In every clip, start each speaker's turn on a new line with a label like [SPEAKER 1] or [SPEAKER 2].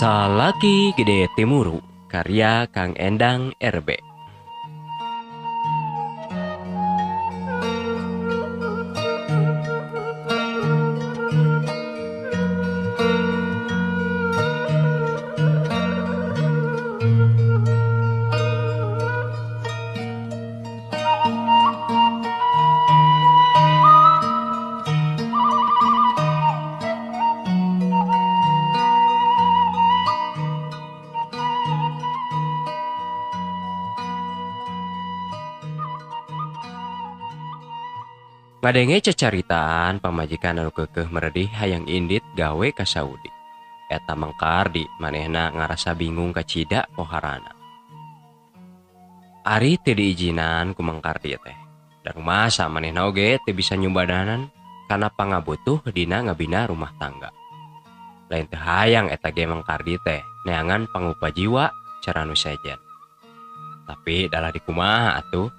[SPEAKER 1] Salaki Gede Timuru karya Kang Endang RB. Ngadenge cacaritaan pamajikan anu keukeuh meredih hayang indit gawe ka Saudi. Eta Mang Kardi manehna ngarasa bingung kacida poharana. Ari teu diijinan ku Mang Kardi teh. Dan masa manehna oge teu bisa nyumbadanan kana pangabutuh dina ngabina rumah tangga. Lain teu hayang eta ge Mang Kardi teh neangan pangupa jiwa cara nu sejen. Tapi dalah dikumaha atuh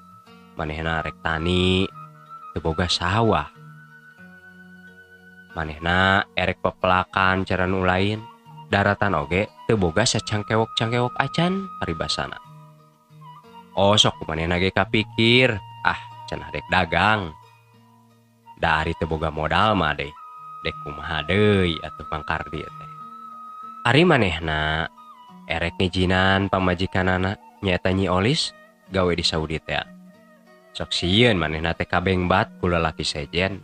[SPEAKER 1] manehna rek tani teu boga sawah. Manehna erek pepelakan cara nu lain, daratan oge teu boga sacangkewok-cangkewok acan paribasana. Oh sok manehna ge kapikir, ah cenah dek dagang. Da ari teu boga modal mah deh, dek kumaha deui atuh Mang Kardi teh. Ari manehna erek ngijinan pamajikanana nyaeta Nyi Olis gawe di Saudi teh. Sok sieun manehna teh kabengbat ku lalaki sejen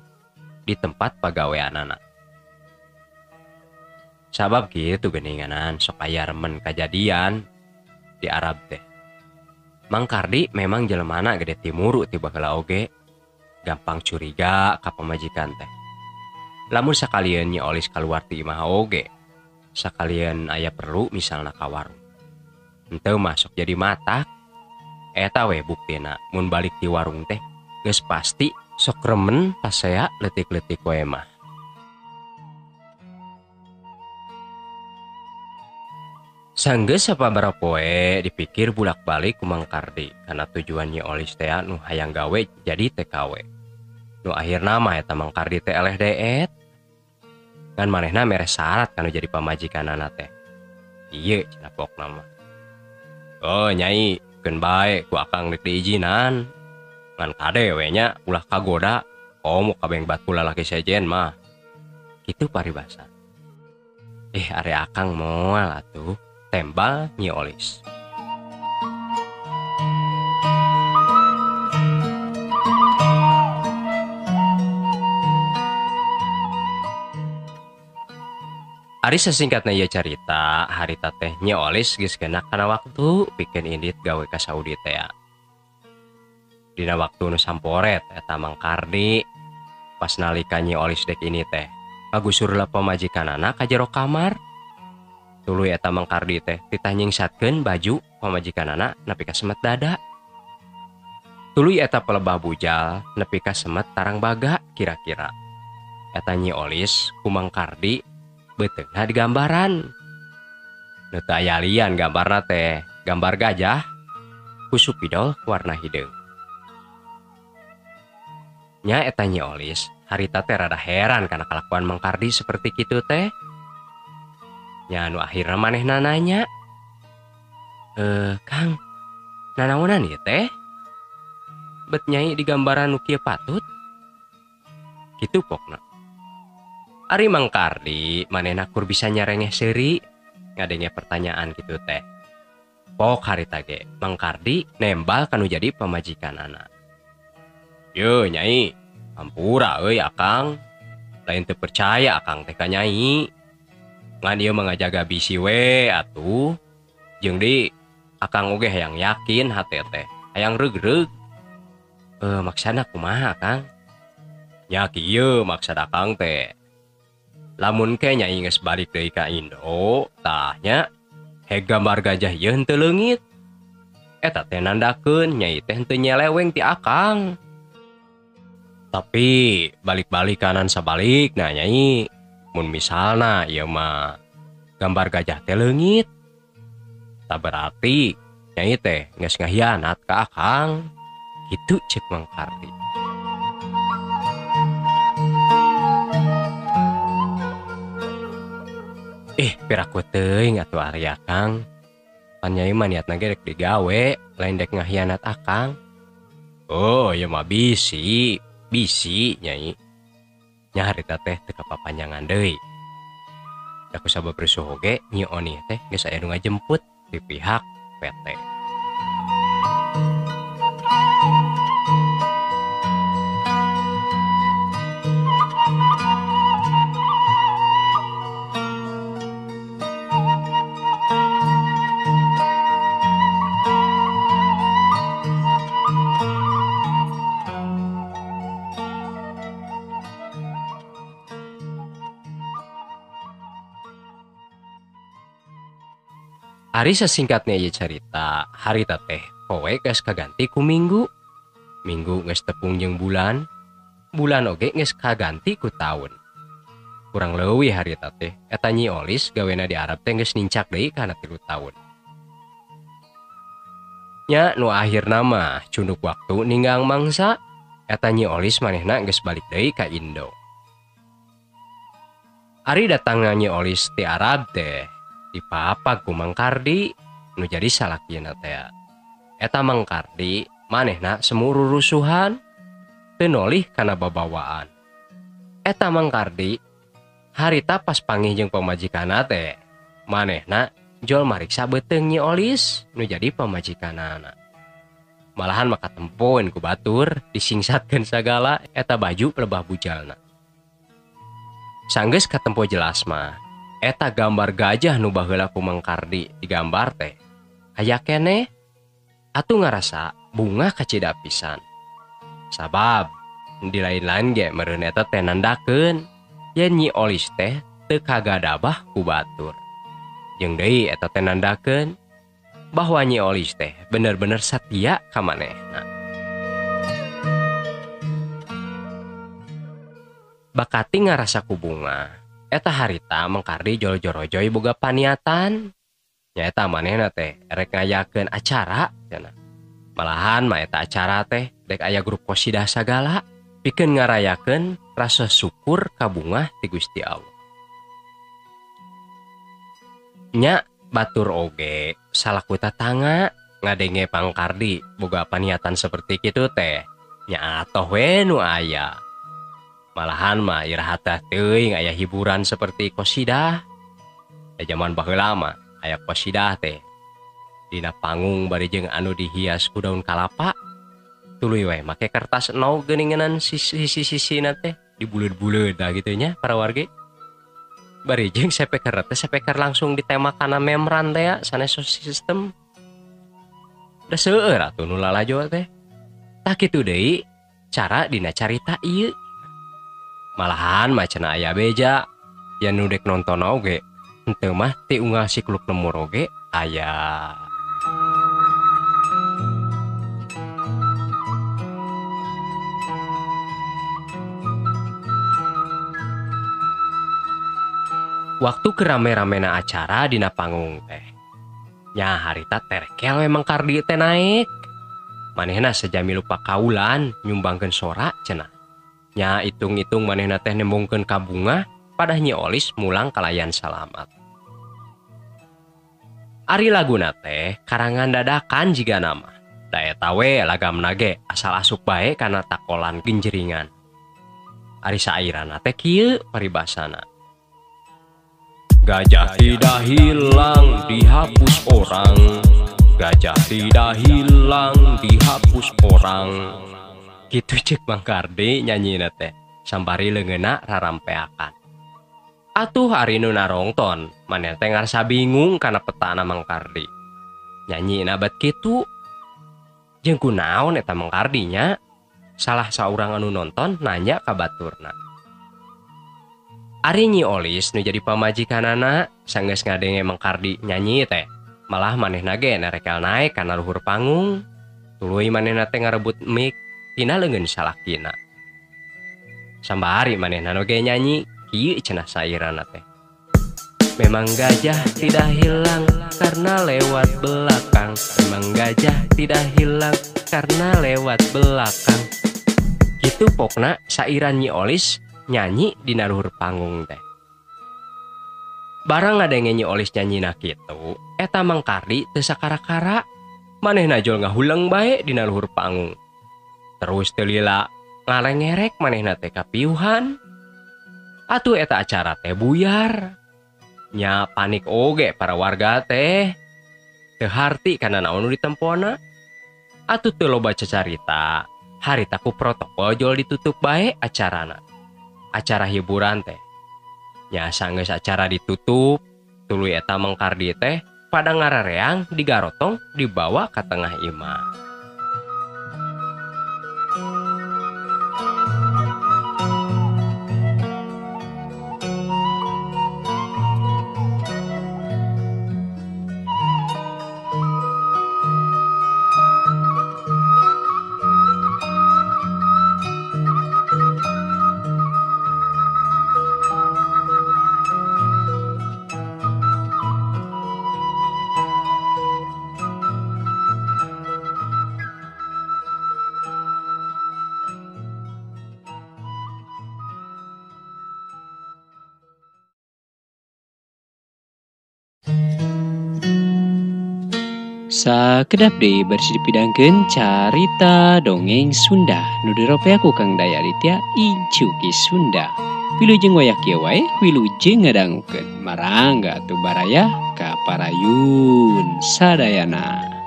[SPEAKER 1] di tempat pagaweanana. Sabab kitu geuninganan sok aya remen kajadian di Arab teh. Mang Kardi memang jelemana gede timuru ti baheula oge, gampang curiga ka pamajikan teh. Lamun sakalieun Nyi Olis kaluar ti imah oge, sakalieun aya perlu misalna ka warung. Henteu mah sok jadi matak. Eta we buktina mun balik ti warung teh geus pasti sok remen pasea leutik-leutik we mah. Sanggeus sababaraha poe dipikir bulak-balik ku Mang Kardi kana tujuan Nyi Olis teh nu hayang gawe jadi TKW. Nu akhirna mah eta Mang Kardi teh eleh deet. Ngan manehna mere syarat kanu jadi pamajikanana teh. Ieu cenah pokna mah. Oh nyai keun bae ku akang rek diijinan. Ngan kade we nya ulah kagoda komo kabengbat ku lalaki sejen mah. Kitu paribasa. Ari akang moal atuh tembal Nyi Olis. Ari sesingkatna ieu carita, harita teh Nyi Olis geus kena kana waktu pikeun indit gawe ka Saudi teh. Dina waktu nu samporet eta Mang Kardi pas nalika Nyi Olis dek ini teh ngagusur pamajikanana ka jero kamar. Tuluy eta Mang Kardi teh titah nyingsatkeun baju pamajikanana nepi ka semet dada. Tuluy eta pelebah bujal nepi ka semet tarang baga kira-kira. Eta Nyi Olis ku Mang Kardi beuteungna digambaran. Nu teu aya lian gambarna teh, gambar gajah ku supidol warna hideung. Nya eta Nyi Olis harita teh rada heran kana kalakuan Mang Kardi seperti kitu teh. Nya nu akhirna manehna nanya, Kang, nanaonan ieu teh? Bet nyai digambaran nu kieu patut?" Kitu pokna. Ari Mang Kardi manehna kur bisa nyarengeh seuri ngadenge pertanyaan kitu teh. Pok harita ge Mang Kardi nembal kanu jadi pamajikanana. "Yeuh nyai, hampura euy akang. Lain teu percaya akang teh ka nyai. Ngan ieu mah ngajaga bisi we atuh. Jeung di akang oge hayang yakin hate teh, hayang reug-reug." Maksana kumaha Kang?" "Nya kieu maksad akang teh. Lamun ke nyai geus balik deui ka Indo, tah nya he gambar gajah ieu henteu leungit. Eta teh nandakeun nyai teh henteu nyeleweng ti akang. Tapi balik-balik kanan sabalikna nyai, mun misalna ieu mah gambar gajah teh leungit, tah berarti nyai teh geus ngahianat ka akang." Kitu ceuk Mang Kardi. Piraku teuing atuh ari akang. Pan nyai mah niatna ge rek digawe, lain dek ngahianat akang. Oh, ieu mah bisi, bisi nyai. Nya harita teh teu kapapanjangan deui. Da ku sabab rusuh oge Nyi Oni teh geus aya nu ngajemput di pihak PT. Ari sesingkatnya ieu carita, harita teh poe geus kaganti ku minggu. Minggu geus tepung jeung bulan, bulan oge geus kaganti ku taun. Kurang leuwih harita teh eta Nyi Olis gawena di Arab teh geus nincak deui kana 3 taun. Nya nu akhirna mah cunduk waktu ninggang mangsa, eta Nyi Olis manehna geus balik deui ka Indo. Ari datangna Nyi Olis ti Arab teh dipapag ku Mang Kardi nu jadi salakina teh. Eta Mang Kardi manehna semu rurusuhan teu nolih kana babawaan. Eta Mang Kardi harita pas pangih jeung pamajikanna teh manehna jol mariksa beuteung Nyi Olis nu jadi pamajikanana. Malahan maka tempoeun ku batur disingsatkeun sagala eta baju pelebah bujalna. Sanggeus katempo jelas mah eta gambar gajah nu baheula ku Mang Kardi digambar teh aya keneh atuh ngarasa bunga kacida pisan. Sabab di lain-lain ge meureun eta teh nandakeun yen Nyi Olis teh teu kagadabah ku batur. Jeung deui eta teh nandakeun bahwa Nyi Olis teh bener-bener satia ka manehna. Bakati ngarasa ku bunga eta harita Mang Kardi jol-jorojoy boga paniatan. Nyaeta manehna teh rek ngayakeun acara cenah. Malahan mah eta acara teh dek aya grup qosidah sagala pikeun ngarayakeun rasa syukur ka bungah ti Gusti Allah. Nya batur oge salaku tatangga ngadenge Mang Kardi boga paniatan seperti kitu teh nya atoh we nu aya. Malahan mah iraha teh teuing aya hiburan seperti qosidah. Da jaman baheula mah aya qosidah teh dina panggung bari jeung anu dihias ku daun kalapa. Tuluy we make kertas no geuninganan sisi-sisina teh dibuleud-buleud da kitu nya para wargi. Bari jeung speaker teh speaker langsung ditema kana membran teh ya sanes sistem. Da seueur atuh nu lalajo teh. Tah kitu deui cara dina carita ieu. Malahan mah cenah aya beja yen nu dek nonton oge henteu mah ti unggal sikluk lemur oge aya. Waktu kerame-ramena acara dina panggung teh nya harita terkel we Mang Kardi teh naik. Manehna sejami lupa kaulan nyumbangkeun sora cenah. Nya hitung-hitung manehna teh nembongkeun ka bunga padah Nyi Olis mulang kalayan salamat. Ari laguna teh karangan dadakan jiga nama. Da eta we lagamna ge asal asup bae kana takolan genjeringan. Ari sairana teh kieu paribasana. Gajah tidak hilang dihapus orang. Gajah tidak hilang dihapus orang. Kitu cek Mang Kardi nyanyina teh sambari leungeunna rarampeakan. Atuh ari nu narongton maneh teh ngarasa bingung kana petana Mang Kardi. Nyanyina bat kitu. Jeung kunaon eta Mang Kardi nya? Salah saurang anu nonton nanya ka baturna. Ari Nyi Olis nu jadi pamajikanana sanggeus ngadenge Mang Kardi nyanyi teh malah manehna ge nerekel naek kana luhur panggung. Tuluy manehna teh ngarebut mic tina leungeun salakina. Sambari manehna oge nyanyi kieu cenah sairana teh. Memang gajah tidak hilang karena lewat belakang. Memang gajah tidak hilang karena lewat belakang. Kitu pokna sairan Nyi Olis nyanyi dina luhur panggung teh. Barang ngadenge Nyi Olis nyanyina kitu, eta Mang Kardi teu sakara-kara. Manehna jol ngahuleng bae dina luhur panggung. Terus teu lila ngalengerek manehna teh kapiuhan. Atuh eta acara teh buyar. Nya panik oge para warga teh. Teu harti kana naon nu ditempona. Atuh teu loba cacarita. Harita ku protokol jol ditutup bae acarana. Acara hiburan teh. Nya sanggeus acara ditutup, tuluy eta Mang Kardi teh pada ngarareang digarotong dibawa ka tengah imah.
[SPEAKER 2] Sakedap deui bari dipidangkeun carita dongeng Sunda nu diropea ku Kang Daya Aditya Incu Ki Sunda. Wilujeng wayah kieu wae wilujeng ngadangukeun. Marangga atuh baraya ka parayun sadayana.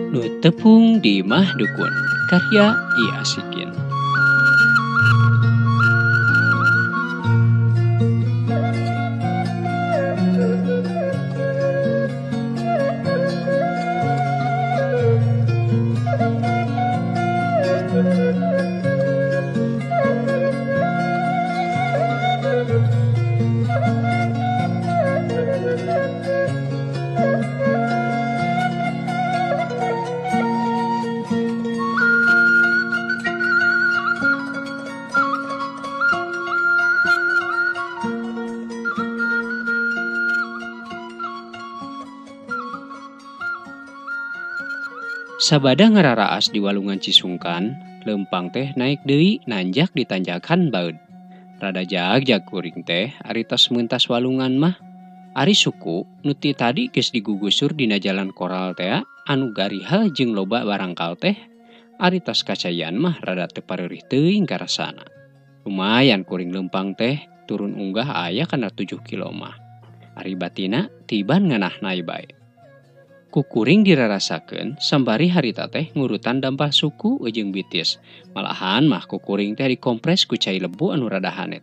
[SPEAKER 2] Nu tepung di Imah Dukun, karya I Asikin. Sabada ngararaas di walungan Cisungkan, lempang teh naik deui nanjak di tanjakan baeud. Rada jag-jag kuring teh ari tos meuntas walungan mah. Ari suku nu ti tadi geus digugusur dina jalan koral tea anu garihal jeung loba barangkal teh ari tos kacayan mah rada teu pareurih teuing karasana. Lumayan kuring lempang teh turun unggah aya kana 7 kilo mah. Ari batina tiban nganah bae. Kukuring dirarasakeun sambari harita teh ngurutan dampah suku jeung bitis. Malahan mah kukuring teh dikompres ku cai lebu anu rada hanet.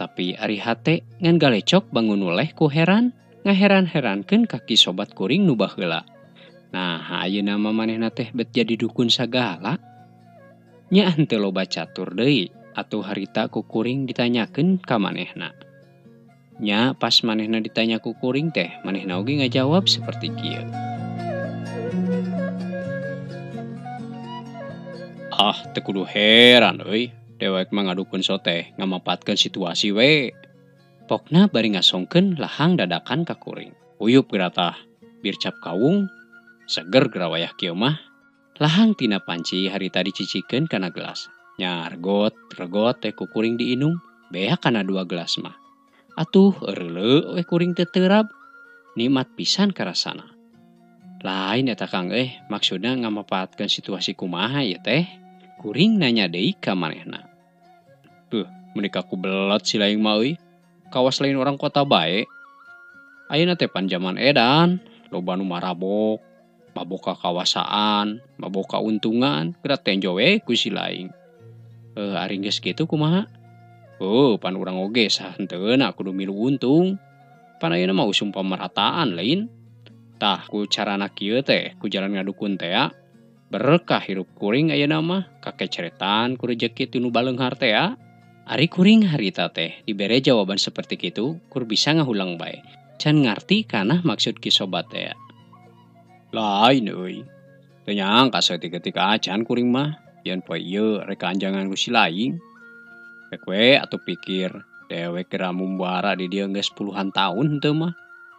[SPEAKER 2] Tapi ari hate ngan galecok bangun uleh ku heran, ngaheran-herankeun kaki sobat kuring nu baheula. Nah, ayeuna mah manehna teh bet jadi dukun sagala. Nya henteu loba catur deui atuh harita kukuring ditanyakeun ka manehna. Nya pas manehna ditanya kukuring teh, manehna oge ngajawab seperti kieu. Ah, teu kudu heran euy. Dewek mah ngadukun soteh ngamapatkeun situasi we. Pokna bari ngasongkeun lahang dadakan ka kuring. Uyup geratah, bir cap kawung, seger gerawayah kieu mah. Lahang tina panci harita dicicikeun kana gelas. Nya regot, regot teh ku kuring diinum, beak kana 2 gelas mah. Atuh eureuleuh we kuring teh terab. Nikmat pisan karasana. Lain eta Kang maksudna ngamapaatkeun situasi kumaha ieu teh? Kuring nanya deui ka manehna. Duh, meuni ku belet si laing mah euy. Kawas lain orang kota bae. Ayeuna teh pan jaman edan, loba nu marabok, mabok kakawasaan, mabok kauntungan, geura tenjo we ku si laing. Ari geus kitu kumaha? Oh, pan urang oge sahenteuna kudu milu untung. Pan ayeuna mah usum pamerataan lain. Tah ku carana kieu teh, ku jalan ngadukun teh berkah hirup kuring ayeuna mah kakeceretan ku rejeki ti nu baleunghar teh. Ari kuring harita teh dibere jawaban seperti kitu kur bisa ngahulang bae. Can ngarti kana maksud ki sobat teh. Lain euy. Teu nyangka saeutik-eutik acan kuring mah yen poe ieu rek anjangan ku si laing. Rek we atuh pikir dewek geura mumbara di dieu geus puluhan tahun henteu mah.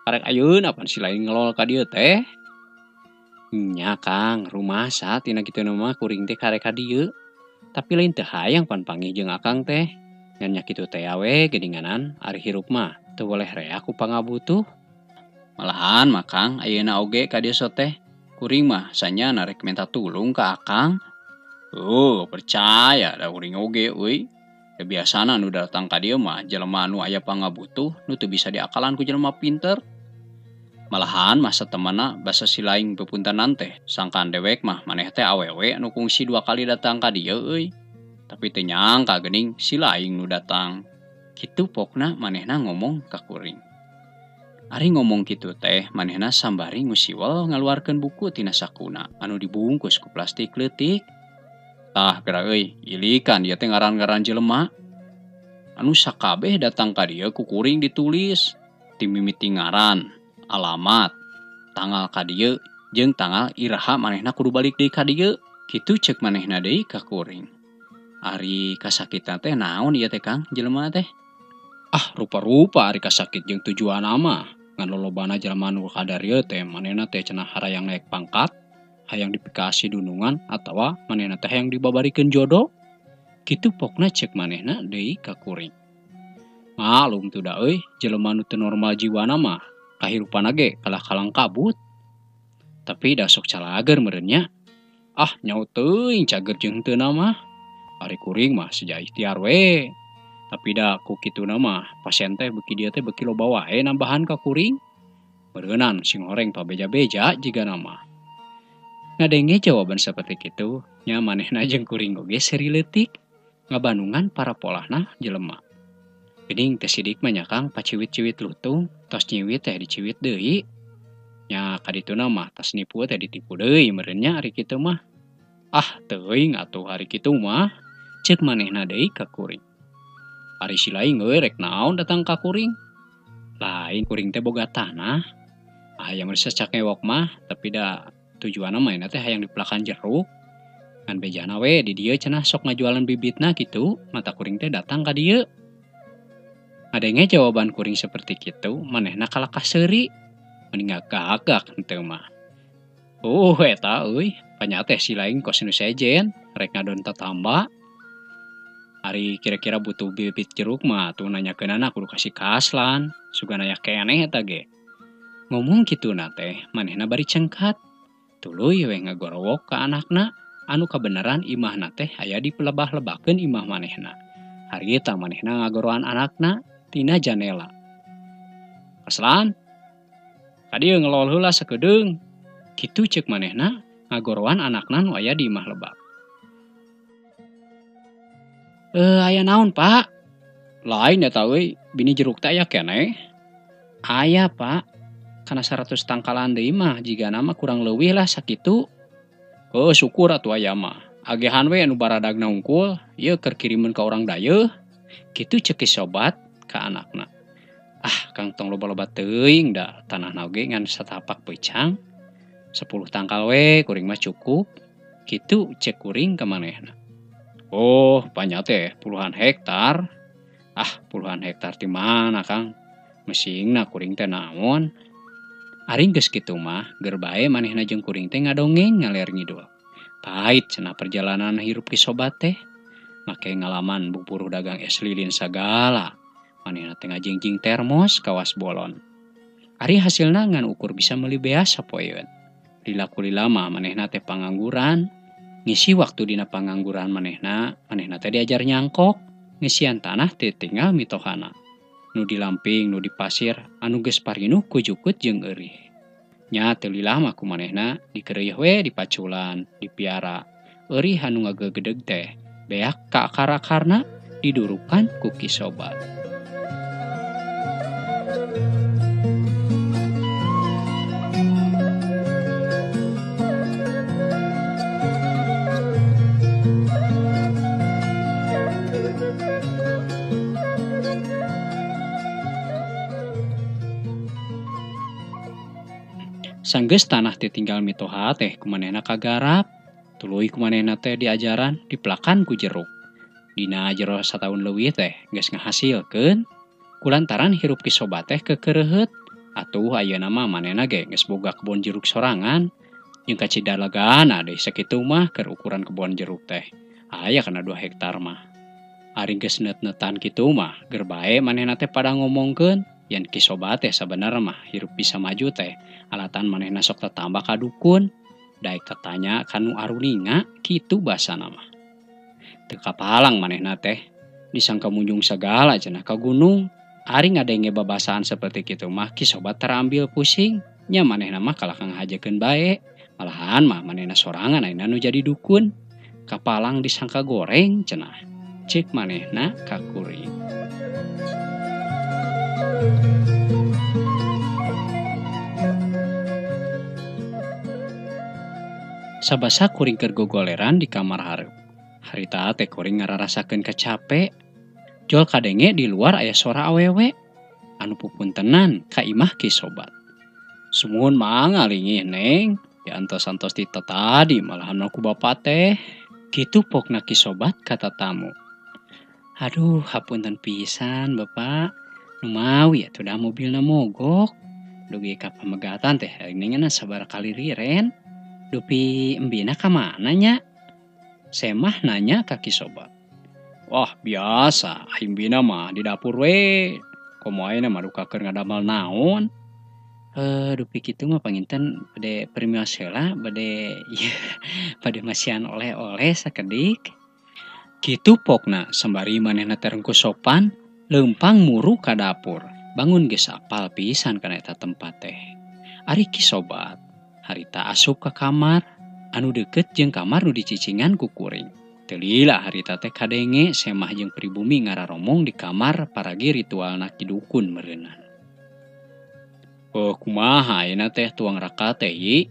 [SPEAKER 2] Karek ayeuna pan si lain ngelol ka dieu teh. Nya Kang, rumasa tina kitu mah kuring teh karek ka dieu. Tapi lain teu hayang pan panggih jeung akang teh. Ngan nya kitu teh we geuninganan ari hirup mah teu boleh rea ku pangabutuh. Malahan mah Kang ayeuna oge ka dieu teh. Kuring mah sanyana rek minta tulung ka akang. Oh, percaya da kuring oge euy. Da biasana nu datang ka dieu mah jelema nu aya pangabutuh nu teu bisa diakalan ku jelema pinter. Malahan masa temanna basa si laing pepuntenan teh sangkaan dewek mah maneh teh awewe nu kungsi 2 kali datang ka dieu euy. Tapi teu nyangka geuning si laing nu datang. Kitu pokna manehna ngomong ka kuring. Ari ngomong kitu teh manehna sambari ngusiwel ngaluarkeun buku tina sakuna anu dibungkus ku plastik leutik. Tah geura euy, ilikan ieu teh ngaran-ngaran jelema. Anu sakabeh datang ka dieu ku kuring ditulis ti mimiti ngaran, alamat, tanggal ka dieu jeung tanggal iraha manehna kudu balik deui ka dieu. Kitu ceuk manehna deui ka kuring. Ari kasakitan teh naon ieu teh Kang jelema teh? Ah, rupa-rupa ari kasakit jeung tujuanna mah. Ngan lolobana jelema nu kadarieu teh manehna teh cenah harayang naik pangkat, hayang dipikasi dunungan atawa manehna teh hayang dibabarikeun jodoh. Kitu pokna ceuk manehna deui ka kuring. Malum tuh da euy, jelema nu teu normal jiwana mah kahirupanna ge kalah kalang kabut. Tapi da sok calager meureun nya. Ah, nyaho teuing cager jeung henteu mah. Ari kuring mah seja ikhtiar we. Tapi da ku kituna mah pasien teh beuki dieu teh beuki loba wae nambahan ka kuring. Meureunan sing horeng pabeja-beja jigana mah. Ngadenge jawaban seperti kitu, nya manehna jeung kuring oge seri leutik ngabanungan para polahna jelema. Geuning teh sidik mah nya Kang paciwit-ciwit lutung, tos nyiwit teh diciwit deui. Nya kadituna mah tas nipu teh ditipu deui meureun nya ari kitu mah. Ah, teuing atuh ari kitu mah. Ceuk manehna deui ka kuring. Ari si laing euy rek naon datang ka kuring? Lain kuring teh boga tanah. Hayang geus cakewok mah, tapi da tujuanna mah teh hayang dipelakan jeruk. Ngan bejana we di dieu cenah sok ngajualan bibitna kitu, mata kuring teh datang ka dieu. Ngadenge jawaban kuring seperti kitu, manehna kalakah seuri. Mending gagak henteu mah. Oh, eta euy, panya teh si laing kos nu sejen, rek ngadon tatamba. Ari kira-kira butuh bibit jeruk mah tuh nanyakeunana kudu kasih kaslan, sugan aya keneh eta ge. Ngomong kituna teh manehna bari cengkat. Tuluy we ngagorowok ka anakna anu kabeneran imahna teh aya di pelebah-lebakeun imah manehna. Harita manehna ngagoroan anakna tina janela. Kaslan, kadieu ngelol heula sakedeung. Kitu ceuk manehna ngagoroan anakna nu aya di imah lebak. Aya naon, Pak? Lain eta euy, bini jeruk teh aya keneh. Aya, Pak. Kana 100 tangkalan deui mah jigana mah kurang leuwih lah sakitu. Oh, syukur atuh aya mah. Agehan we anu baradagna unggul, ieu keur kirimeun ka urang dayeuh. Kitu ceuk sobat ka anakna. Ah, Kang tong loba-loba teuing da tanahna oge ngan satapak peucang. 10 tangkal we kuring mah cukup. Kitu ceuk kuring ka manehna. Oh, panya teh puluhan hektar. Ah, puluhan hektar di mana, Kang? Mesingna kuring teh naon? Ari geus kitu mah, ger bae manehna jeung kuring teh ngadongeng ngaler ngidul. Pahit cenah perjalanan hirup ki sobat teh. Make ngalaman buburuh dagang es lilin sagala. Manehna teh ngajingjing termos kawas bolon. Ari hasilna ngan ukur bisa meuli beas sapoeun. Lila kulila mah manehna teh pangangguran. Ngisi waktu dina pangangguran manehna, manehna teh diajar nyangkok, ngisian tanah teh tinggal mitohana. Nu di lamping, nu di pasir, anu geus parinuh ku jukut jeung eurih. Nya teu lila mah ku manehna dikeureuh we dipaculan, dipiara. Eurih anu ngagegedeg teh beak ka akar-akarna didurukan ku Ki Sobat. Sanggeus tanah teh tinggal mitoha teh kumanehna kagarap, tuluy kumanehna teh diajaran dipelakan ku jeruk. Dina jero sataun leuwih teh geus ngahasilkeun, kulantaran hirup Ki Sobat teh kekereuheut. Atuh ayeuna mah manehna ge geus boga kebon jeruk sorangan. Jeung kacidalagana deui sakitu mah keur ukuran kebon jeruk teh. Aya kana 2 hektar mah. Ari geus net-netan kitu mah ger bae manehna teh pada ngomongkeun yen Ki Sobat teh sabenerna mah hirup bisa maju teh alatan manehna sok tatambah ka dukun. Daek tatanya ka nu aruninga kitu basana mah. Teu kapalang manehna teh disangka munjung sagala cenah ka gunung. Ari ngadenge babasaan seperti kitu mah Ki Sobat terambil pusing. Nya manehna mah kalah ngahajakeun bae. Malahan mah manehna sorangan ayeuna nu jadi dukun. Kapalang disangka goreng cenah. Cek manehna ka kuring. Sabasa kuring keur gogoleran di kamar hareup. Harita teh kuring ngararasakeun kacape. Jol kadenge di luar aya sora awewe anu pupuntenan ka imah Ki Sobat. Sumuhun mangga lingih neng, ya antos-antos ti tadi malahan ku bapak teh. Kitu pokna Ki Sobat kata tamu. Aduh, hapunten pisan bapak. Numawi atuh da mobilna mogok. Dugi ka pamegatan teh ningan sabaraha kali riren. Dupi embina ka mana nya? Semah nanya ka Ki Sobat. Wah biasa, embina mah di dapur we. Komo ayeuna mah duka keur ngadamel naon? Dupi kitu mah panginten bade permios heula, bade bade masihan oleh-oleh sakedik. Kitu pokna sembari manehna teh rengku sopan, leumpang muru ka dapur. Bangun geus apal pisan kana eta tempat teh. Ari Ki Sobat harita asup ka kamar anu deukeut jeung kamar nu dicicingan ku kuring. Teu lila harita teh kadenge semah jeung pribumi ngararomong di kamar paragi ritualna Ki Dukun meureunnan. Oh kumaha ayeuna teh tuang raka teh yi?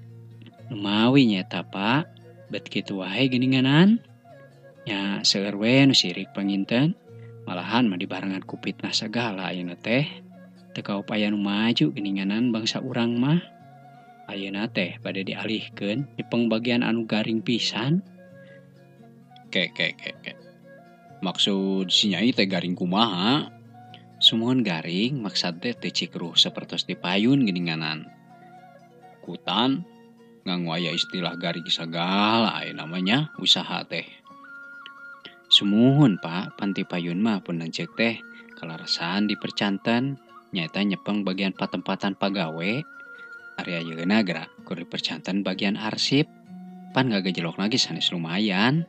[SPEAKER 2] Lumawi nya eta Pak, bet kitu wae geuninganan. Nya seueur we nu sirik panginten, malahan mah dibarengan ku fitnah sagala ayeuna teh. Teu kaupaya nu maju geuninganan bangsa urang mah. Ayeuna teh bade dialihkeun di pengbagian anu garing pisan.
[SPEAKER 3] Ke ke ke ke. Maksud si nyai teh garing kumaha?
[SPEAKER 2] Sumuhun garing maksad teh teu cikruh sapertos di payun geuninganan.
[SPEAKER 3] Kutan nganggo aya istilah garing sagala aya namanya usaha teh.
[SPEAKER 2] Sumuhun Pak, panti payun mah pun lanceuk teh kalarasan dipercanten nyaeta nyepeng bagian patempatan pagawe. Ari ayeuna geura kur dipercanten bagian arsip. Pan ngagajelok lagi sanes lumayan.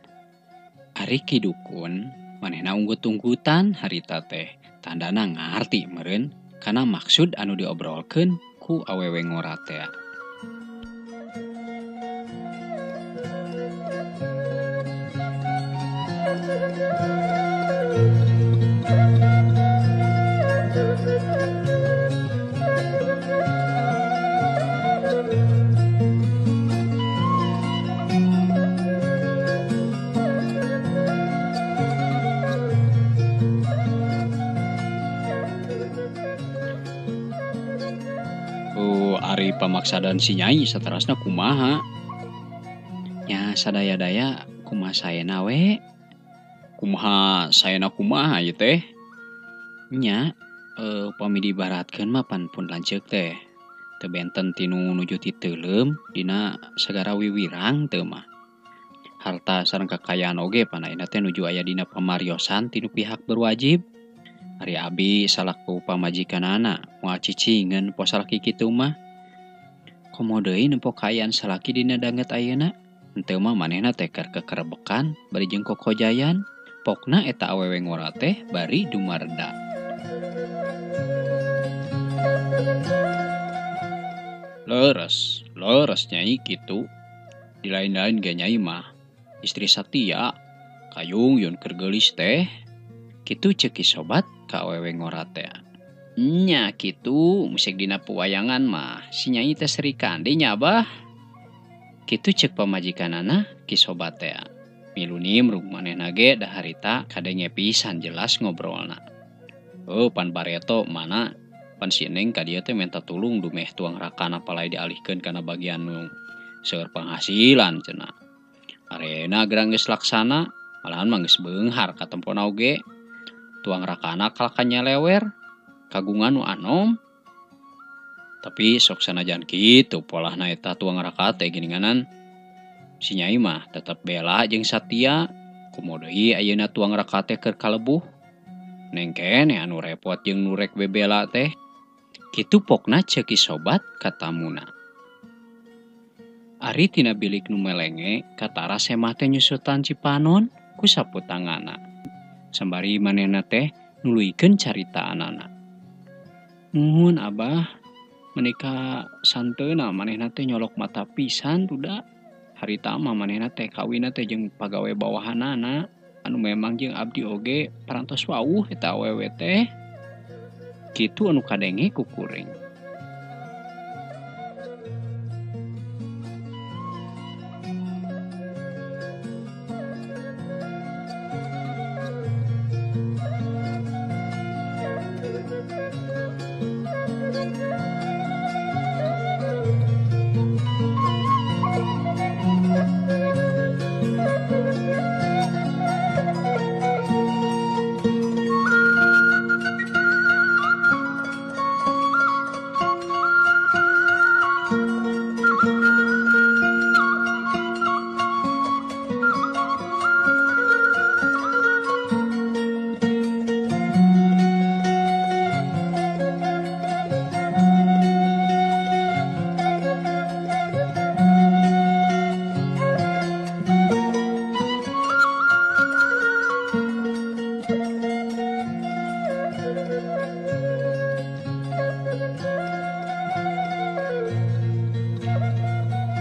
[SPEAKER 2] Ari Ki Dukun manehna unggut-unggutan harita teh. Tandana ngarti meureun kana maksud anu diobrolkeun ku awewe ngora teh.
[SPEAKER 3] Ari pamaksadan si nyai saterasna kumaha?
[SPEAKER 2] Nya sadaya-daya kumaha saena we?
[SPEAKER 3] Kumaha saena kumaha ieu teh?
[SPEAKER 2] Nya upami diibaratkeun mah pan pun lanceuk teh. Teu benten tinu nuju ti teuleum dina sagara wiwirang teu mah. Harta sareng kakayaan oge pan ayeuna teh nuju aya dina pamariosan tinu pihak berwajib. Ari abi salaku pamajikanana moal cicingeun poe salaki kitu mah. Komo deui nempo kaayaan salaki dina danget ayeuna. Henteu mah manehna teh keur kekerebekan bari jeung kokojayan. Pokna eta awewe ngora teh bari dumarda.
[SPEAKER 3] Leres, leres nyai kitu. Di lain-lain ge nyai mah istri satia kayung yun keur geulis teh.
[SPEAKER 2] Kitu ceuk Ki Sobat ka awewe ngora teh. Nya kitu musik dina pewayangan mah si nyai teh Sri Kandi nya abah. Kitu ceuk pamajikanana Ki Sobat teh. Milu nimrung manehna ge da harita kadenge pisan jelas ngobrolna.
[SPEAKER 3] Oh pan bareto mana pan si neng ka dieu teh minta tulung dumeh tuang rakana palai dialihkeun kana bagian nu seueur penghasilan cenah. Arena gerang geus laksana malahan mah geus beunghar katempona oge. Tuang rakana kalakanya lewer kagungan nu anom.
[SPEAKER 2] Tapi sok sanajan kitu polahna eta tuang raka teh geuninganan. Si Nyai mah tetep bela jeung satia. Komo deui ayeuna tuang raka teh keur kalebuh. Neng keneh anu repot jeung nu rek bebela teh. Kitu pokna ceuk Ki Sobat katamuna. Ari tina bilik nu melenge katara Semah teh nyusutan cipanon ku sapu tanganna. Sambari manehna teh nuluykeun caritaanana. Muhun abah, menika santeuna manehna teh nyolok mata pisan duda. Harita mah manehna teh kawinna teh jeung pagawe bawahanana anu memang jeung abdi oge parantos wawuh eta awewe teh. Kitu anu kadenge ku kuring.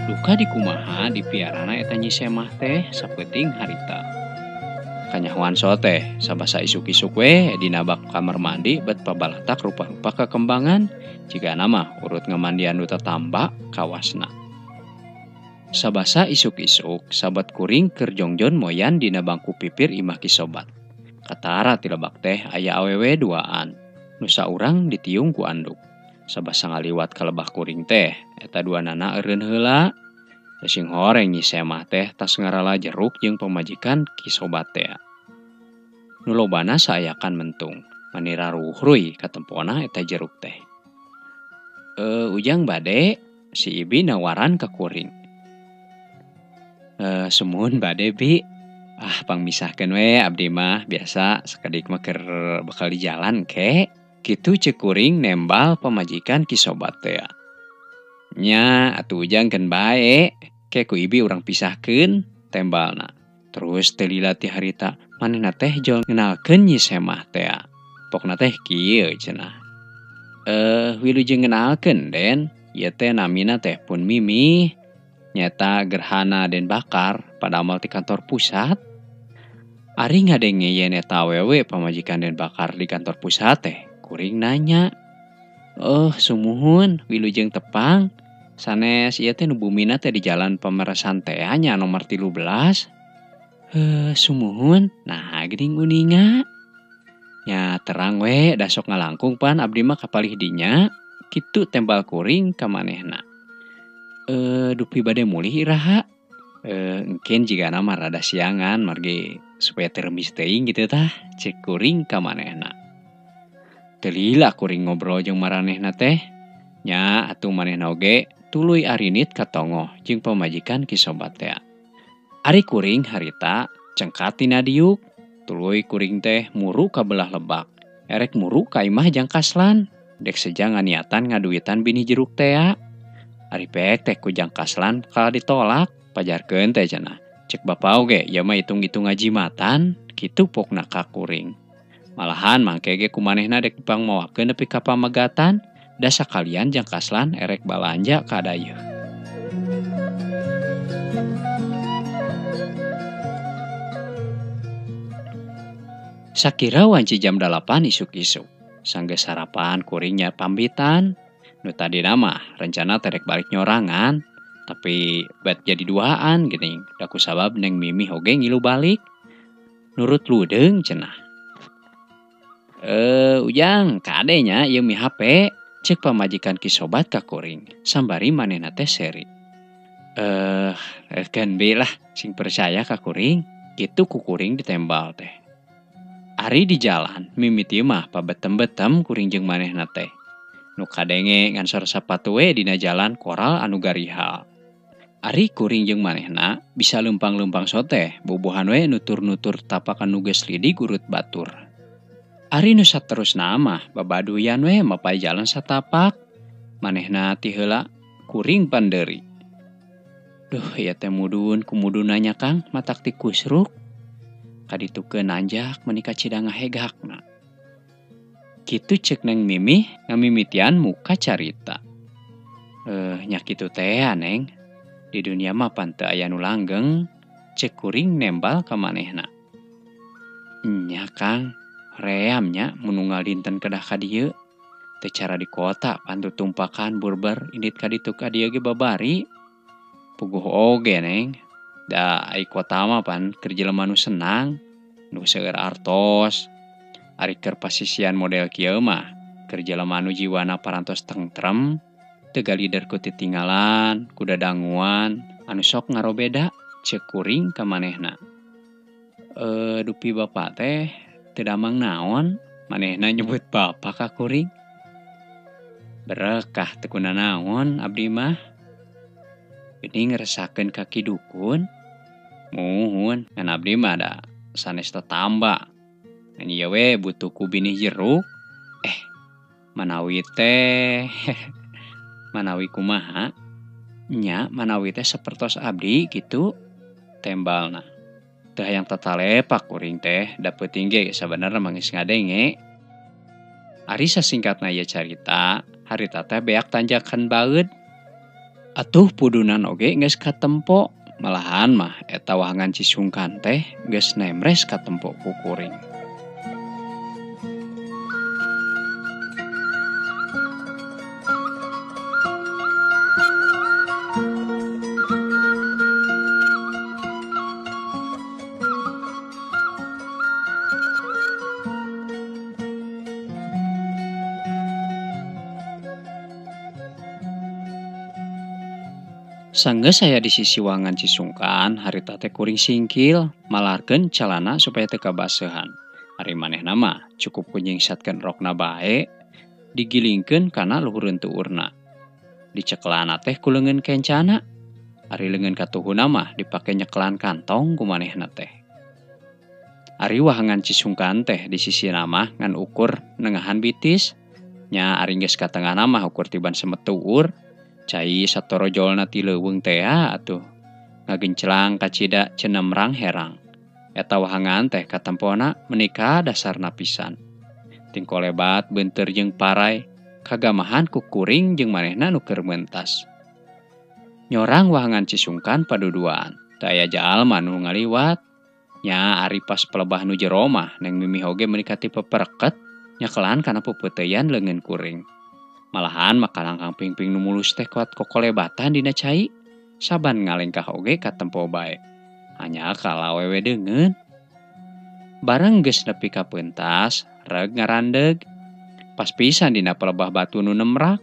[SPEAKER 2] Duka dikumaha dipiarana eta Nyi Semah teh sapeuting harita. Kanyahoan so teh sabasa isuk-isuk we dina bak kamar mandi bet pabalatak rupa-rupa kekembangan jigana mah urut ngamandian nu tatamba kawasna. Sabasa isuk-isuk sabat kuring keur jongjon moyan dina bangku pipir imah Ki Sobat. Katara ti lebak teh aya awewe duaan nu saurang ditiung ku anduk. Sabasa ngaliwat ka lebah kuring teh eta duanana eureun heula. Sing horeng Nyi Semah teh tas ngarala jeruk jeung pamajikan Ki Sobat teh. Nu lobana saayakan mentung, manira ruhruy katempona eta jeruk teh. Ujang bade si Ibi nawaran ka kuring. Sumuhun bade bi. Ah pangmisahkeun we abdi mah biasa sakedik mah keur bekal di jalan ke. Kitu ceuk kuring nembal pamajikan Ki Sobat teh. Nya atuh ujang keun bae, ke ku Ibi urang pisahkeun tembalna. Terus teu lila ti harita manehna teh jol ngenalkeun Nyi Semah teh. Pokna teh kieu cenah. Wilujeng ngenalkeun Den, ieu teh namina teh pun Mimi. Nyata Gerhana Den Bakar padamal ti kantor pusat. Ari ngadenge yen eta awewe pamajikan Den Bakar di kantor pusat teh, kuring nanya. Oh, sumuhun wilujeng tepang. Sanes ieu teh nu bumina teh di jalan Pemeresan teh nya nomor 13. Sumuhun, nah geuning uninga. Nya terang we da sok ngalangkung pan abdi mah kapalih dinya. Kitu tembal kuring ka manehna. Dupi bade mulih iraha. Engken jigana mah rada siangan margi supaya teu remis teuing kitu tah ceuk kuring ka manehna. Teu lila kuring ngobrol jeung maranehna teh. Nya atuh manehna oge tuluy arinit ka tongoh jeung pamajikan Ki Sobat teh. Ari kuring harita cengkat tina diuk, tuluy kuring teh muru ka belah lebak. Erek muru ka imah jang kaslan, dek seja nganiatan ngaduitan binih jeruk teh. Ari pek teh ku jang kaslan kala ditolak, pajarkeun teh cenah. Cek bapa oge ieu mah hitung-hitung ngajimatan, kitu pokna ka kuring. Malahan mangke ge ku manehna dek dipangmawakeun nepi ka pamegatan, da sakalian jang kaslan erek balanja ka dayeuh. Sakira wanci jam 8 isuk-isuk. Sanggeus sarapan kuringnya pambitan. Nu tadina mah rencana terek balik nyorangan, tapi bet jadi duaan geuning. Da ku sabab Neng Mimi oge ngilu balik. Nurut ludeung cenah. Ujang kade nya ieu mi HP cek pamajikan Ki Sobat ka kuring. Sambari manehna teh seri. Keun be lah sing percaya ka kuring. Kitu ku kuring ditembal teh. Ari di jalan mimiti mah pabetem-betem kuring jeung manehna teh. Nu kadenge ngan sora sapatu we dina jalan koral anu garihal. Ari kuring jeung manehna bisa leumpang-leumpang soteh bubuhan we nutur-nutur tapak anu geus lidi gurut batur. Ari nu saterusna mah babaduyan we mapay jalan satapak. Manehna ti heula kuring pandeuri. Duh ieu teh mudun kumudunna nya Kang matak ti kusruk. Kaditukeun nanjak meuni kacida ngahegakna. Kitu cek Neng Mimi ngamimitian muka carita. Nya kitu teh Neng. Di dunia mah pan teu aya nu langgeng, cek kuring nembal ka manehna. Nya Kang, ream nya mun unggal dinten kedah ka dieu. Teu cara di kota pan tutumpakan burber indit ka ditu ka dieu ge babari. Puguh oge Neng. Da ai kota mah pan keur jelema nu senang, nu seueur artos. Ari keur pasisian model kieu mah keur jelema nu jiwana parantos tentrem, teu galider ku titinggalan, ku dadanguan, anu sok ngarobeda cek kuring ka manehna. Dupi bapak teh teu damang naon, manehna nyebut bapak ka kuring. Berekah teu kunanaon abdi mah. Geuning ngeresakeun ka Ki Dukun. Muhun, ngan abdi mah da sanes tetamba. Ngan ieu we butuh ku binih jeruk. Manawi teh manawi kumaha? Nya manawi teh sapertos abdi kitu tembalna. Teu hayang tatalepak kuring teh da peuting ge sabenerna mah geus ngadenge. Ari sasingkatna ieu carita, harita teh beak tanjakan baeud. Atuh pudunan oge geus katempo, malahan mah eta wahangan Cisungkan teh geus nemres katempo ku kuring. Sanggeus aya di sisi wangan Cisungkan, harita teh kuring singkil, malarkeun calana supaya teu kabasehan. Ari manehna mah cukup ku nyingsatkeun rokna bae, digilingkeun kana luhureun tuurna. Dicekelana teh ku leungeun kencana, ari leungeun katuhuna mah dipake nyekelan kantong ku manehna teh. Ari wahangan Cisungkan teh di sisina mah ngan ukur nengahan bitis, nya ari geus ka tengahna mah ukur tiban semet tuur. Cai satorojolna ti leuweung tea atuh ngagencelang kacida cenemrang herang. Eta wahangan teh katempona menika dasarna pisan. Tingkolebat beunteur jeung parai kagamahan ku kuring jeung manehna nu keur mentas. Nyorang wahangan Cisungkan paduduaan, teu aya jalma nu ngaliwat. Nya ari pas pelebah nu jero mah Neng Mimi oge meuni ka tipe pereket nyekelan kana peupeuteuyan leungeun kuring. Malahan maka langkang pingping nu mulus teh kuat kokolebatan dina cai, saban ngalengkah oge katempo bae. Hanya kala awewe deungeun. Bareng geus nepi ka pentas, reg ngarandeg. Pas pisan dina pelebah batu nu nemrak.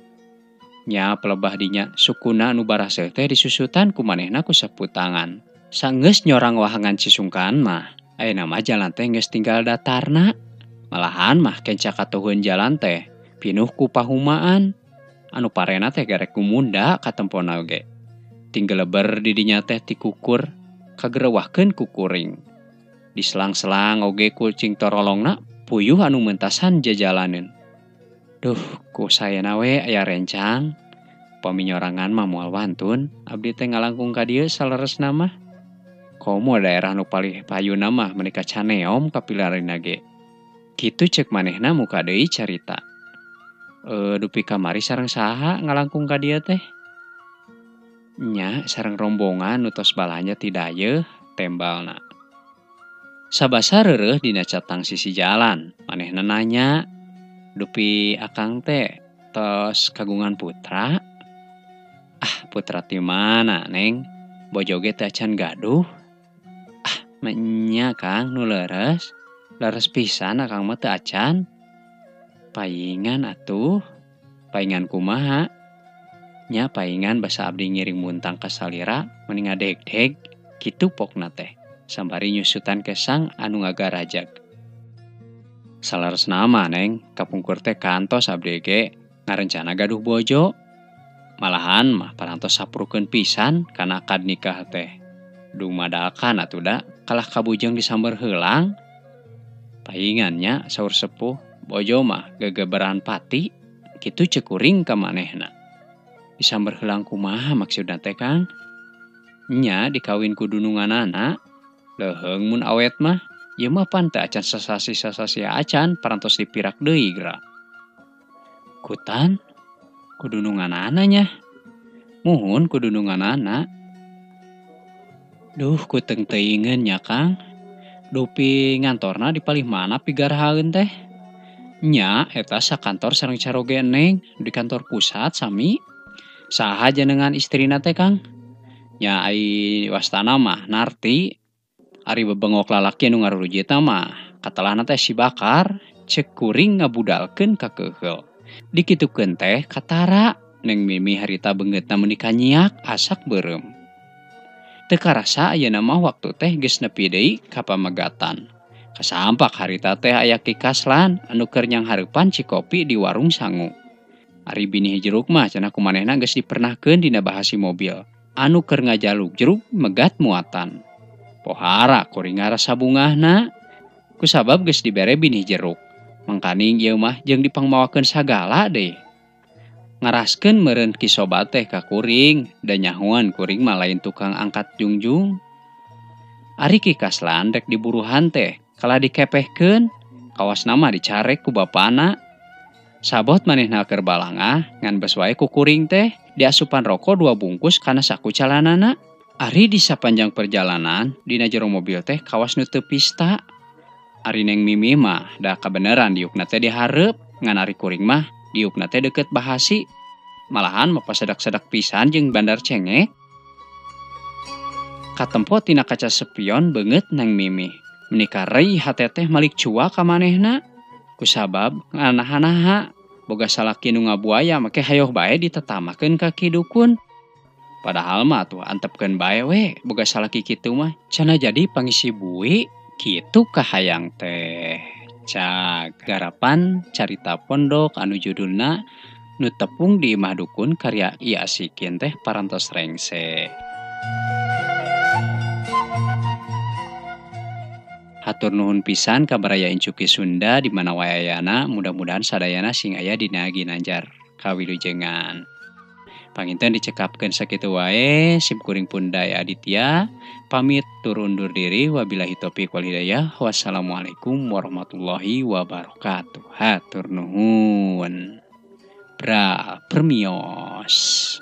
[SPEAKER 2] Nya pelebah dinya sukuna nu baraseuh teh disusutan ku manehna ku sapu tangan. Sanggeus nyorang wahangan Cisungkan mah, ayeuna mah jalan teh geus tinggal datarna. Malahan mah kenca katuhun jalan teh pinuh ku pahumaan. Anu parena teh garek gumunda katempona oge. Tinggeleber di dinya teh tikukur kagerewahkeun ku kuring. Diselang-selang oge kucing torolongna puyuh anu mentasan jajalaneun. Duh, ku sayana we aya rencang. Paminyorangan mah moal wantun, abdi teh ngalangkung ka dieu saleresna mah. Komo daerah nu palih payuna mah meuni ka Caneom kapilarina ge. Kitu cek manehna muka deui carita. Dupi kamari sareng saha ngalangkung ka dieu teh? Nya sareng rombongan nu tos balanja ti dayeuh tembalna. Sabasa reureuh dina catang sisi jalan, manehna nanya, "Dupi akang teh tos kagungan putra?" "Ah, putra ti mana, Neng? Bojo ge teh acan gaduh." "Ah, nya Kang nu leres. Leres pisan akang mah teu acan." "Paingan atuh." "Paingan kumaha?" "Nya paingan basa abdi ngiring muntang ka salira meni ngadegdeg." Kitu pokna teh sambari nyusutan kesang anu ngagarajag. Saleresna mah Neng, kapungkur teh kantos abdi ge Ngarencana gaduh bojo. Malahan mah parantos saprukeun pisan kana akad nikah teh. Dumadakan atuh da kalah kabujeng disamber heulang. Paingannya saur sepuh bojo mah gegeberan pati kitu ceuk kuring ka manehna. Disamber heulang kumaha maksudna teh Kang? Nya dikawin ku dununganana. Leuheung mun awet mah ieu mah pan teu acan sasasi-sasasi acan parantos dipirak deui geura. Kutan kudununganana nya. Muhun kudununganana. Duh kuteng teuingeun nya Kang. Dupi ngantorna di palih mana pigarhaeun teh? Nya eta sakantor sareng caroge Neng di kantor pusat sami. Saha jenengan istrina teh Kang? Nya ai wastana mah Narti. Ari bebengok lalaki nu ngarurujitna mah katelahna teh si Bakar ceuk kuring ngabudalkeun ka keuheul. Dikitukeun teh katara Neng Mimi harita beungeutna meuni kanyiak asak beureum. Teu karasa ayeuna mah waktu teh geus nepi deui ka pamegatan. Kasampak harita teh aya Ki Kaslan anu keur nyanghareupan cikopi di warung sangu. Ari binih jeruk mah cenah kumanehna geus dipernahkeun dina bahasi mobil. Anu keur ngajaluk jeruk megat muatan. Pohara kuring ngarasa bungahna kusabab geus dibere binih jeruk. Mangkaning ieu mah jeung dipangmawakeun sagala deui. Ngaraskeun meureun Ki Sobat teh ka kuring da nyahoan kuring mah lain tukang angkat jungjung. Ari Ki Kaslan rek diburuhan teh kalah dikepehkeun, kawasna mah dicarek ku bapana. Sabot manehna keur balangah ngan bes wae ku kuring teh diasupan rokok 2 bungkus kana saku calanana. Ari di sapanjang perjalanan dina jero mobil teh kawas nu teu pista. Ari Neng Mimi mah da kabeneran diukna teh dihareup, ngan ari kuring mah diukna teh deukeut bahasi. Malahan mah pasedak-sedak pisan jeung bandar cengek. Katempo tina kaca sepion beungeut Neng Mimi. Meuni karei hate teh malik cua ka manehna. Kusabab nganaha-naha boga salaki nu ngabuaya make hayoh bae ditetamakeun ka Ki Dukun. Padahal mah tuh antepkeun bae we boga salaki kitu mah cenah jadi pangisi bui kitu kahayang teh. Cag garapan carita pondok anu judulna Nu Tepung di Imah Dukun karya I Asikin teh parantos rengse. Hatur nuhun pisan ka baraya Incuki Sunda di mana wae ayana, mudah-mudahan sadayana sing aya dina ginanjar kawilujengan. Panginten dicekapkeun sakitu wae, sim kuring pun Daya Aditya pamit tur undur diri, wabillahi taufik wal hidayah, wassalamualaikum warahmatullahi wabarakatuh. Hatur nuhun. Bra permios.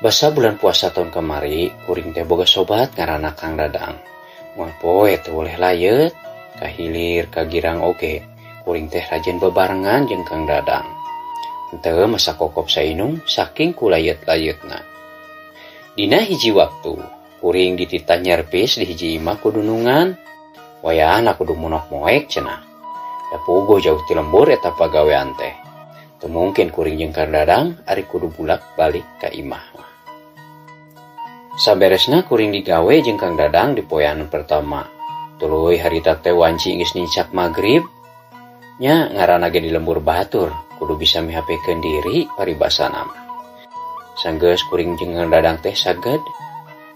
[SPEAKER 4] Basa bulan puasa tahun kemari, kuring teh boga sobat ngaranna Kang Dadang. Moal poe teh boleh layeut, kahilir kagirang oge. Kuring teh rajin bebarengan jeung Kang Dadang. Henteu masa kokop sainum saking kulayet-layeutna. Dina hiji waktu, kuring dititah nyerpis di hiji imah kudunungan. Wayahna kudu munok moek cenah. Da puguh jauh ti lembur eta pagawean teh. Teu mungkin kuring jeung Kang Dadang ari kudu bulak-balik ka imah mah. Saberesna kuring digawe jeung Kang Dadang di poean pertama. Tuluy harita teh wanci geus nincak magrib. Nya ngaranna ge di lembur batur, kudu bisa mihapekeun diri paribasana mah. Sanggeus kuring jeung Kang Dadang teh saged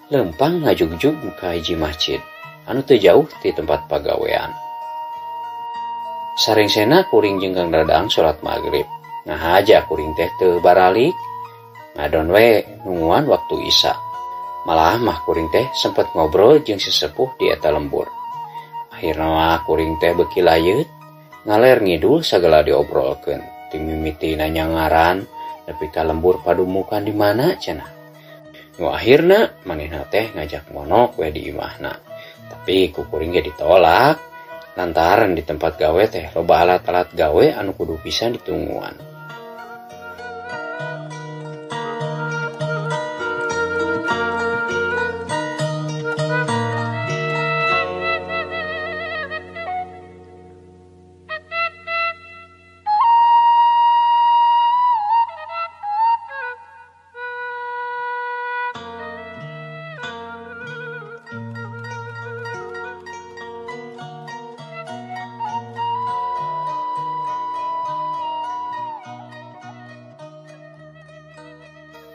[SPEAKER 4] lempang ngajugjug ka hiji masjid anu teu jauh ti tempat pagawean. Sarengsena kuring jeung Kang Dadang salat magrib. Ngahaja kuring teh teu baralik, ngadon we nungguan waktu isya. Malah mah kuring teh sempet ngobrol jeung sesepuh di eta lembur. Akhirna mah kuring teh beuki layeut, ngaler ngidul sagala diobrolkeun. Ti mimiti nanya ngaran, nepi ka lembur padumukan di mana cenah. Nu akhirna manehna teh ngajak monok we di imahna. Tapi ku kuring ge ditolak. Lantaran di tempat gawe teh loba alat-alat gawe anu kudu pisan ditungguan.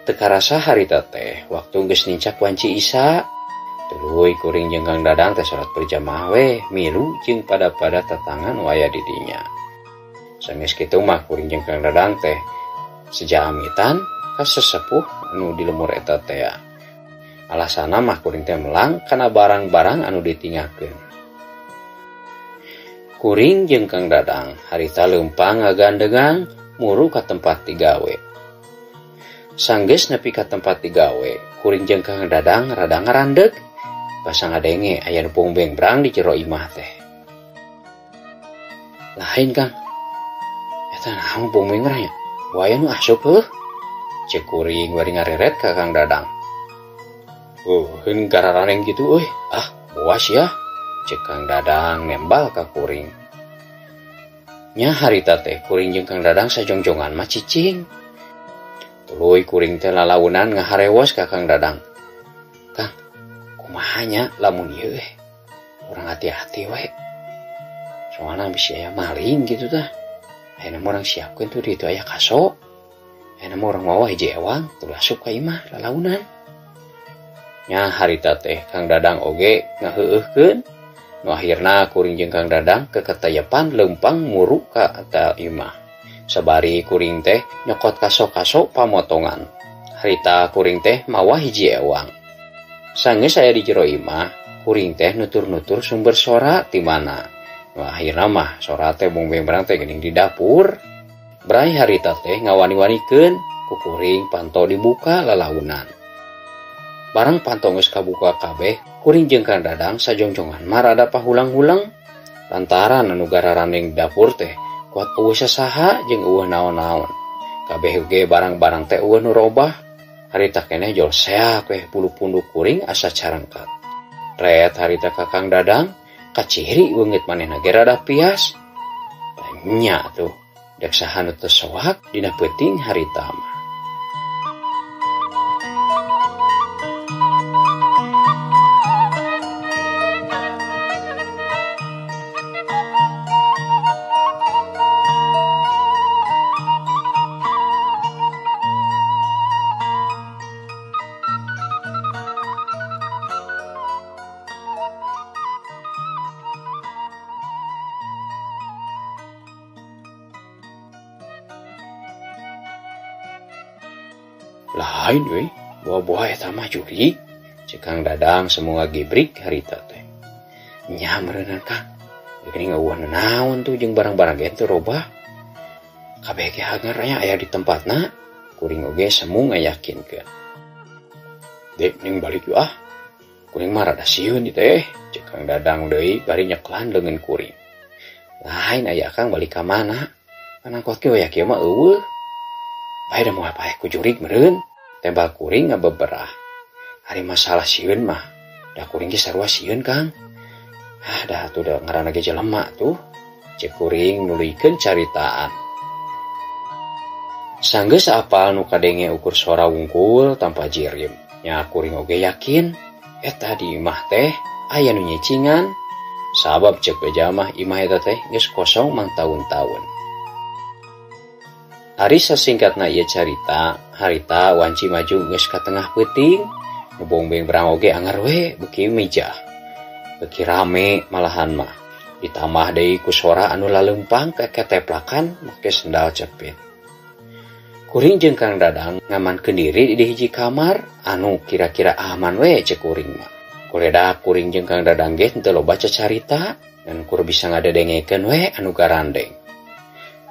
[SPEAKER 4] Teu karasa harita teh waktu geus nincak wanci isya. Tuluy kuring jeung Kang Dadang teh salat berjamaah we milu jeung pada-pada tatangan nu aya di dinya. Sanggeus kitu mah kuring jeung Kang Dadang teh sejamitan ka sesepuh anu di lemur eta teh. Alasana mah kuring teh melang kana barang-barang anu ditinggalkeun. Kuring jeung Kang Dadang harita leumpang ngagandengan muru ka tempat digawe. Sanggeus nepi ka tempat digawe, kuring jeung Kang Dadang rada ngarandeg, basa ngadenge aya nu pungbengrang di jero imah teh. Lain Kang, eta naon pungbengrang nya? Waya nu asup heuh. Ceuk kuring bari ngareret ka Kang Dadang. Heun gararaneng kitu euy, ah boas ya. Ceuk Kang Dadang nembal ka kuring. Nya harita teh kuring jeung Kang Dadang sajongjongan mah cicing. Tuluy kuring teh lalaunan ngaharewos ka Kang Dadang. Kang, kumaha nya lamun ieu eh? Urang hati-hati we. Soalna bisi aya maling kitu tah. Ayeuna mah urang siapkeun tuh di ditu aya kaso. Ayeuna mah urang mawa hiji ewang tuluy asup ka imah lalaunan. Nya harita teh Kang Dadang oge ngaheueuhkeun. Nu akhirna kuring jeung Kang Dadang keketayepan leumpang muru ka eta imah. Sabari kuring teh nyokot kaso-kaso pamotongan. Harita kuring teh mawa hiji ewang. Sanggeus aya di jero imah, kuring teh nutur-nutur sumber sora ti mana. Nu akhirna mah sora teh bungbengrang teh geuning di dapur. Bray harita teh ngawani-wanikeun ku kuring panto dibuka lalaunan. Barang panto geus kabuka kabeh, kuring jeung Kang Dadang sajongjongan mah rada pahulang-hulang. Lantaran anu gararaneng dapur teh kuat eueuh sasaha jeung eueuh naon-naon. Kabeh ge barang-barang teh eueuh nu robah. Harita keneh jol seak weh bulu punduk kuring asa carangkat. Ret harita ka Kang Dadang kaciri beungit manehna ge rada pias. Nya tuh dek saha nu teu soak dina peuting harita mah. Lain euy, buah-buah eta mah jurig. Ceuk Kang Dadang semua gibrik harita teh. Nya meureunnan Kang. Geuning eueuh naon tuh jeung barang-barang ge teu robah. Kabeh ge hanger nya aya di tempatna. Kuring oge semu ngayakinkeun. Dek ning balik yeuh ah. Kuring mah rada sieun ieu teh. Ceuk Kang Dadang deui bari nyeklan leungeun kuring. Lain aya Kang balik ka mana? Pan angkot ge waya kieu mah eueuh. Bae da moal paeh ku jurig meureun. Tembal kuring ngabeberah. Ari masalah sieun mah, da kuring ge sarua sieun Kang. Ah dah atuh da ngaranna ge jelema tuh. Ceuk kuring nuluykeun caritaan. Sanggeus apal nu kadenge ukur sora wungkul tanpa jirim. Nya kuring oge yakin eta di imah teh aya nu nyicingan. Sabab cek beja mah imah eta teh geus kosong mangtaun-taun. Ari sasingkatna ieu carita, harita wanci maju geus ka tengah peuting, nu bongbeng berang oge anger we beuki mijah. Beuki rame malahan mah. Ditambah deui ku sora anu laleumpang keketeplakan make sendal cepit. Kuring jeung Kang Dadang ngamankeun diri di hiji kamar anu kira-kira aman we cek kuring mah. Kuledak kuring jeung Kang Dadang ge teu loba cacarita dan kur bisa ngadedengekeun we anu garandeng.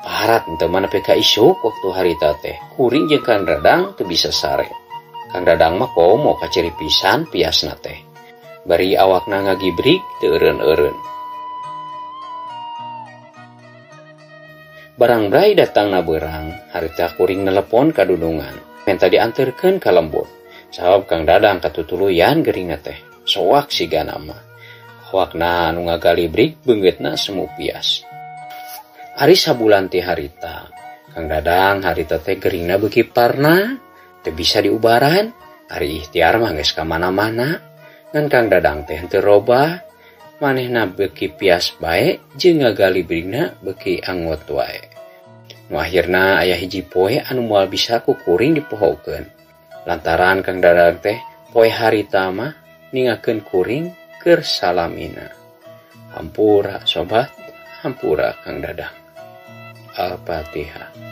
[SPEAKER 4] Parat henteu mah nepi ka isuk waktu harita teh. Kuring jeung Kang Dadang teu bisa sare. Kang Dadang mah komo kaciri pisan piasna teh. Bari awakna ngagibrik teu eureun-eureun. Barang brai datangna beurang, harita kuring nelepon ka dudungan, menta dianterkeun ka lembur. Sabab Kang Dadang katutuluyan geuringna teh, soak sigana mah. Awakna anu ngagalibrik beungeutna semu pias. Ari sabulan ti harita, Kang Dadang harita teh geuringna beuki parna, teu bisa diubaran, ari ikhtiar mah geus ka mana-mana. Ngan Kang Dadang teh henteu robah. Manehna beuki pias bae jeung ngagalibrigna beuki angot wae. Nu akhirna aya hiji poe anu moal bisa ku kuring dipohokeun. Lantaran Kang Dadang teh poe harita mah ningakeun kuring keur salamina. Hampura sobat, hampura Kang Dadang. Al-Fatihah.